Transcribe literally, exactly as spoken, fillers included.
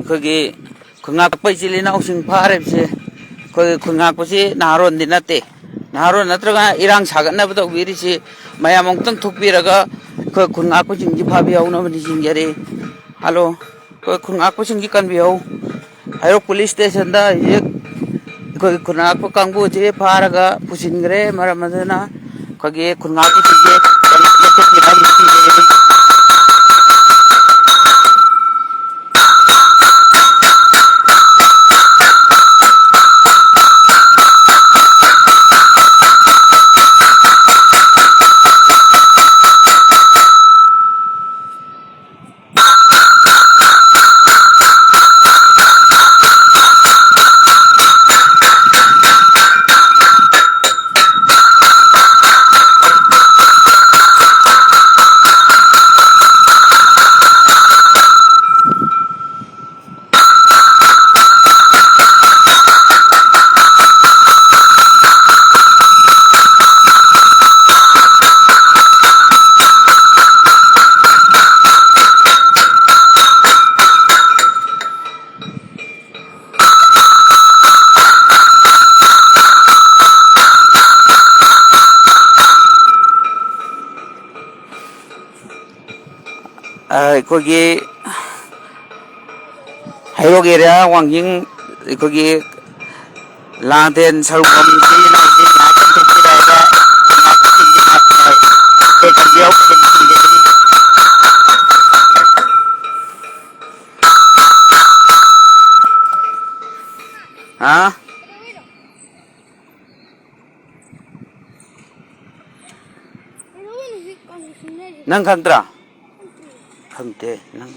ꯑꯩꯈꯣꯏꯒꯤ ꯈꯨꯟꯉꯥꯛꯄ ꯏꯆꯤꯜ ꯏꯅꯥꯎꯁꯤꯡ ꯐꯥꯔꯤꯕꯁꯦ, ꯑꯩꯈꯣꯏꯒꯤ ꯈꯨꯟꯉꯥꯛꯄꯁꯤ ꯅꯍꯥꯔꯣꯟꯗꯤ ꯅꯠꯇꯦ꯫ ꯅꯍꯥꯔꯣꯟ ꯅꯠꯇ꯭ꯔꯒ ꯏꯔꯥꯡ ꯁꯥꯒꯠꯅꯕ ꯇꯧꯕꯤꯔꯤꯁꯤ, ꯃꯌꯥꯝ ꯑꯃꯨꯛꯇꯪ ꯊꯣꯛꯄꯤꯔꯒ ꯑꯩꯈꯣꯏ ꯈꯨꯟꯉꯥꯛꯄꯁꯤꯡꯁꯤ ꯐꯥꯕꯤꯍꯧꯅꯕ ꯅꯤꯡꯁꯤꯡꯖꯔꯤ꯫ ꯍꯜꯂꯣ, ꯑꯩꯈꯣꯏ ꯈꯨꯟꯉꯥꯛꯄꯁꯤꯡꯁꯤ ꯀꯟꯕꯤꯍꯧ꯫ ꯍꯩꯔꯣꯛ ꯄꯨꯂꯤꯁ ꯁ꯭ꯇꯦꯁꯟꯗ ꯍꯧꯖꯤꯛ ꯑꯩꯈꯣꯏꯒꯤ ꯈꯨꯟꯉꯥꯛꯄ ꯀꯥꯡꯕꯨꯁꯤ ꯐꯥꯔꯒ ꯄꯨꯁꯤꯟꯈ꯭ꯔꯦ꯫ ꯃꯔꯝ ꯑꯗꯨꯅ ꯑꯩꯈꯣꯏꯒꯤ ꯈꯨꯟꯉꯥꯛꯄꯁꯤꯡꯁꯦ ꯂꯧꯊꯣꯛꯄꯤꯅꯕ ꯅꯤꯡꯁꯤꯡꯖꯔꯤ꯫ ꯑꯩꯈꯣꯏꯒꯤ ꯍꯩꯔꯣꯛ ꯑꯦꯔꯤꯌꯥ ꯋꯥꯡꯖꯤꯡ ꯑꯩꯈꯣꯏꯒꯤ ꯂꯥꯡꯊꯦꯟ ꯁꯔꯨꯡꯕꯝ ꯏꯆꯤꯜ ꯏꯅꯥꯎꯁꯤꯡ ꯉꯥꯏꯍꯥꯛꯇꯪ ꯊꯣꯛꯄꯤꯔꯛꯑꯒ ꯉꯥꯛꯄꯁꯤꯡꯁꯤ ꯉꯥꯛꯄꯤꯌꯨ꯫ ꯑꯩꯈꯣꯏ ꯀꯟꯕꯤꯍꯧ ꯍꯥꯏꯕ ꯅꯤꯡꯁꯤꯡꯖꯔꯤ꯫ ꯍꯥ? ꯅꯪ ꯈꯪꯗ꯭ꯔꯥ? ꯈꯪꯗꯦ ꯅꯪ꯫